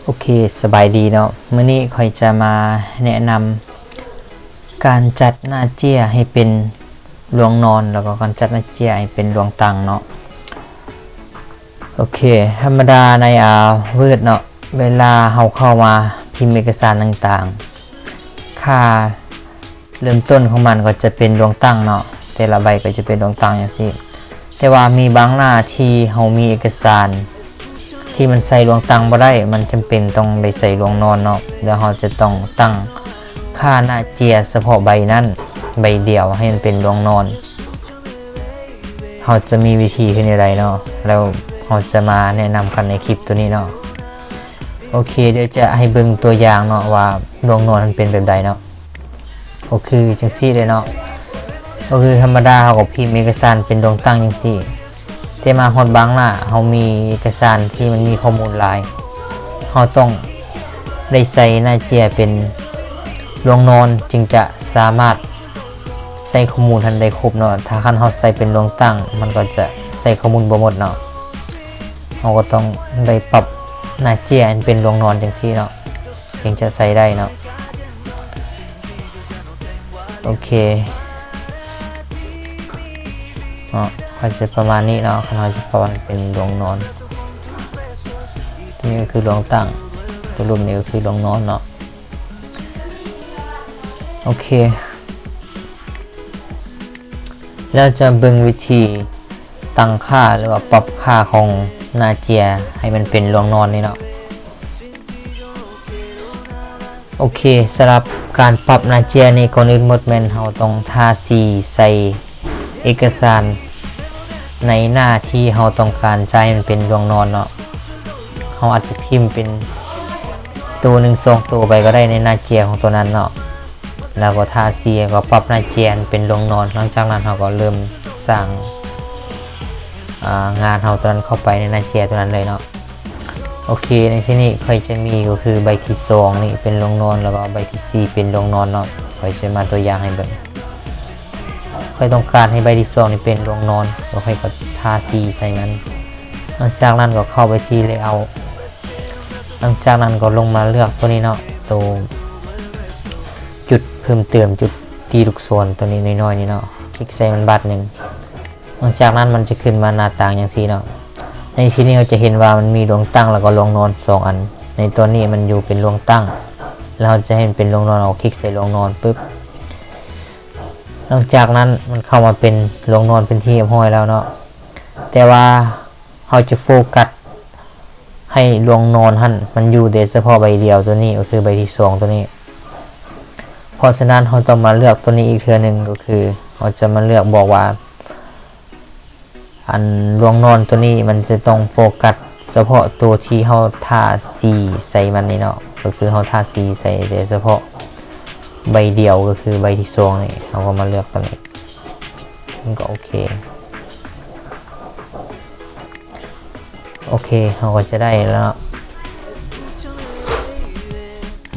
ໂອເຄ ສະບາຍດີເນາະ, ມື້ນີ້ຂ້ອຍຈະມາແນະນຳການຈັດໜ້າເຈ້ຍໃຫ້ເປັນລວງນອນ ແລ້ວກໍການຈັດໜ້າເຈ້ຍໃຫ້ເປັນລວງຕັ່ງເນາະ. ໂອເຄ ທຳມະດາໃນ ອາ Word ເນາະ, ເວລາເຮົາເຂົ້າມາພິມເອກະສານຕ່າງໆ ຄ່າ ເລີ່ມຕົ້ນຂອງມັນກໍຈະເປັນລວງຕັ້ງເນາະ, ແຕ່ລະໃບກໍຈະເປັນລວງຕັ້ງຈັ່ງຊີ້. ແຕ່ວ່າມີບາງໜ້າທີ່ເຮົາມີເອກະສານທີ່ມັນໃສ່ລວງຕັ້ງບໍ່ໄດ້, ມັນຈຳເປັນຕ້ອງໄດ້ໃສ່ລວງນອນເນາະ, ແລ້ວເຮົາຈະຕ້ອງຕັ້ງຄ່າໜ້າເຈ້ຍສະເພາະໃບນັ້ນໃບດຽວໃຫ້ມັນເປັນລວງນອນ. ເຮົາຈະມີວິທີເຮັດແນວໃດເນາະ, ແລ້ວເຮົາຈະມາແນະນຳກັນໃນຄລິບໂຕນີ້ເນາະ. ໂອເຄ ດຽວຈະໃຫ້ເບິ່ງຕົວຢ່າງເນາະວ່າລວງນອນມັນເປັນແບບໃດເນາະ. ກໍຄືຈັ່ງຊີ້ເລີຍເນາະ, ກໍຄືທຳມະດາເຮົາກໍພິມເອກະສານເປັນລວງຕັ້ງຈັ່ງຊີ້, ແຕ່ມາຮອດບາງໜ້າເຮົາມີເອກະສານທີ່ມັນມີຂໍ້ມູນຫຼາຍ, ເຮົາຕ້ອງໄດ້ໃສ່ໜ້າເຈ້ຍເປັນລວງນອນ ຈຶ່ງຈະສາມາດໃສ່ຂໍ້ມູນຫັ້ນໄດ້ຄົບເນາະ. ຖ້າຄັນເຮົາໃສ່ເປັນລວງຕັ້ງ ມັນກໍຈະໃສ່ຂໍ້ມູນບໍ່ໝົດເນາະ. ເຮົາກໍຕ້ອງໄດ້ປັບໜ້າເຈ້ຍໃຫ້ເປັນລວງນອນຈັ່ງຊີ້ເນາະ, ຈຶ່ງຈະໃສ່ໄດ້ເນາະ. ໂອເຄເນາະ, ກໍຈະປະມານນີ້ເນາະ. ຄັນເຮົາຈະປັບເປັນລວງນອນ, ຕົວນີ້ກໍຄືລວງຕັ້ງ, ຕົວລຸ່ມນີ້ກໍຄືລວງນອນເນາະ. ໂອເຄ ແລ້ວຈະເບິ່ງວິທີຕັ້ງຄ່າ ຫຼືວ່າປັບຄ່າຂອງໜ້າເຈ້ຍໃຫ້ມັນເປັນລວງນອນນີ້ເນາະ. ໂອເຄ ສຳລັບການປັບໜ້າເຈ້ຍນີ້, ກ່ອນອື່ນໝົດແມ່ນເຮົາຕ້ອງທາສີໃສ່ເອກະສານໃນໜ້າທີ່ເຮົາຕ້ອງການຈະໃຫ້ມັນເປັນລວງນອນເນາະ. ເຮົາອາດຈະພິມເປັນໂຕໜຶ່ງສອງໂຕໄປກໍໄດ້ໃນໜ້າເຈ້ຍຂອງໂຕນັ້ນເນາະ, ແລ້ວກໍທາສີ ແລ້ວກໍປັບໜ້າເຈ້ຍເປັນລວງນອນ. ຫຼັງຈາກນັ້ນເຮົາກໍເລີ່ມສ້າງ ອາ ງານເຮົາໂຕນັ້ນເຂົ້າໄປໃນໜ້າເຈ້ຍໂຕນັ້ນເລີຍເນາະ. ໂອເຄ ໃນທີ່ນີ້ຂ້ອຍຈະມີກໍຄືໃບທີສອງນີ້ເປັນລວງນອນ ແລ້ວກໍໃບທີສີ່ເປັນລວງນອນເນາະ. ຂ້ອຍຈະມາຕົວຢ່າງໃຫ້ເບິ່ງ. ຂ້ອຍຕ້ອງການໃຫ້ໃບທີສອງນີ້ເປັນລວງນອນ, ແລ້ວຂ້ອຍກໍທາສີໃສ່ມັນ. ຫຼັງຈາກນັ້ນກໍເຂົ້າໄປທີ່ Layout, ຫຼັງຈາກນັ້ນກໍລົງມາເລືອກໂຕນີ້ເນາະ, ໂຕຈຸດເພີ່ມເຕີມ, ຈຸດຕີລູກສອນໂຕນີ້ນ້ອຍໆນີ້ເນາະ, ຄລິກໃສ່ມັນບາດໜຶ່ງ. ຫຼັງຈາກນັ້ນມັນຈະຂຶ້ນມາໜ້າຕ່າງຈັ່ງຊີ້ເນາະ. ໃນທີ່ນີ້ເຮົາຈະເຫັນວ່າມັນມີລວງຕັ້ງ ແລ້ວກໍລວງນອນສອງອັນ. ໃນຕອນນີ້ມັນຢູ່ເປັນລວງຕັ້ງ ແລ້ວເຮົາຈະໃຫ້ມັນເປັນລວງນອນ, ເຮົາຄລິກໃສ່ລວງນອນປຶບ, ຫຼັງຈາກນັ້ນມັນເຂົ້າມາເປັນລວງນອນເປັນທີ່ຮຽບຮ້ອຍແລ້ວເນາະ. ແຕ່ວ່າເຮົາຈະໂຟກັດໃຫ້ລວງນອນຫັ້ນມັນຢູ່ແຕ່ສະເພາະໃບດຽວໂຕນີ້, ກໍຄືໃບທີສອງໂຕນີ້. ເພາະສະນັ້ນເຮົາຕ້ອງມາເລືອກໂຕນີ້ອີກເທື່ອໜຶ່ງ, ກໍຄືເຮົາຈະມາເລືອກບອກວ່າ ອັນລວງນອນໂຕນີ້ມັນຈະຕ້ອງໂຟກັດສະເພາະໂຕທີ່ເຮົາທາສີໃສ່ມັນນີ້ເນາະ, ກໍຄືເຮົາທາສີໃສ່ແຕ່ສະເພາະໃບດຽວ, ກໍຄືໃບທີສອງນີ້. ເຮົາກໍມາເລືອກໂຕນີ້, ມັນກໍໂອເຄ. ໂອເຄ ເຮົາກໍຈະໄດ້ແລ້ວເນາະ,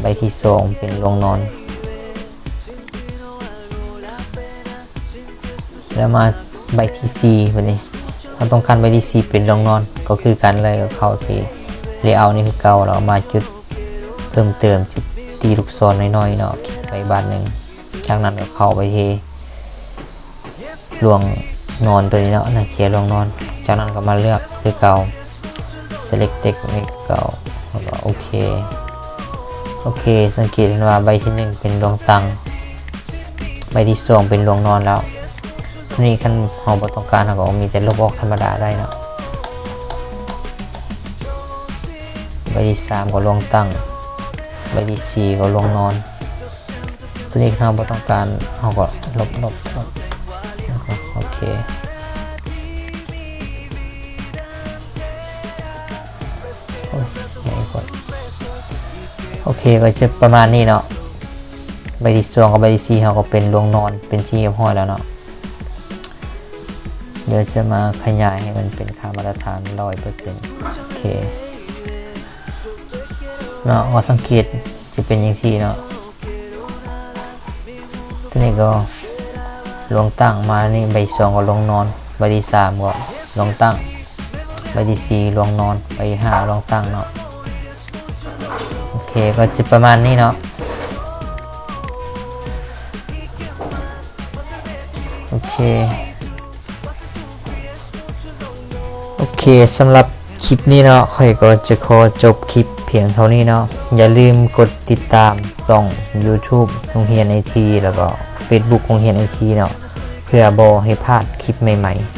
ໃບທີສອງເປັນລວງນອນ. ແລ້ວມາໃບທີສີ່ ບາດນີ້ເຮົາຕ້ອງການໃບທີສີ່ເປັນລວງນອນ ກໍຄືກັນເລີຍ, ກໍເຂົ້າທີ່ Layout ນີ້ຄືເກົ່າ, ແລ້ວມາຈຸດເພີ່ມເຕີມ, ຈຸດຕີລູກສອນນ້ອຍໆເນາະ, ຄລິກໄປບາດໜຶ່ງ. ຈາກນັ້ນກໍເຂົ້າໄປທີ່ລວງນອນໂຕນີ້ເນາະ, ໜ້າເຈ້ຍລວງນອນ. ຈາກນັ້ນກໍມາເລືອກຄືເກົ່າ, Select Text ນີ້ຄືເກົ່າ, ແລ້ວກໍໂອເຄ. ໂອເຄ, ສັງເກດເຫັນວ່າໃບທີໜຶ່ງເປັນລວງຕັ້ງ, ໃບທີສອງເປັນລວງນອນແລ້ວ. ໂຕນີ້ຄັນເຮົາບໍ່ຕ້ອງການ ເຮົາກໍມີແຕ່ລົບອອກທຳມະດາໄດ້ເນາະ. ໃບທີສາມກໍລວງຕັ້ງ, ໃບທີສີ່ກໍລວງນອນ. ໂຕນີ້ເຮົາບໍ່ຕ້ອງການ ເຮົາກໍລົບ ລົບ ລົບ ແລ້ວກໍໂອເຄ. ໂອ້ຍ ໃຫຍ່ໂພດ. ໂອເຄ ກໍຈະປະມານນີ້ເນາະ. ໃບທີສອງກັບໃບທີສີ່ເຮົາກໍເປັນລວງນອນເປັນທີ່ຮຽບຮ້ອຍແລ້ວເນາະ. ດຽວຈະມາຂະຫຍາຍໃຫ້ມັນເປັນຄ່າມາດຕະຖານຮ້ອຍເປີເຊັນ. ໂອເຄເນາະ, ກໍສັງເກດຈະເປັນຈັ່ງຊີ້ເນາະ. ໂຕນີ້ກໍລວງຕັ້ງ, ມານີ້ໃບທີສອງກໍລວງນອນ, ໃບທີສາມກໍລວງຕັ້ງ, ໃບທີສີ່ລວງນອນ, ໃບທີຫ້າລວງຕັ້ງເນາະ. ເຄ ກໍຈະປະມານນີ້ເນາະ. ໂອເຄ ໂອເຄ ສຳລັບຄລິບນີ້ເນາະ ຂ້ອຍກໍຈະຂໍຈົບຄລິບພຽງເທົ່ານີ້ເນາະ. ຢ່າລືມກົດຕິດຕາມຊ່ອງຢູທູບໂຮງຮຽນໄອທີ ແລ້ວກໍເຟສບຸກໂຮງຮຽນໄອທີເນາະ ເພື່ອບໍ່ໃຫ້ພາດຄລິບໃໝ່ໆ.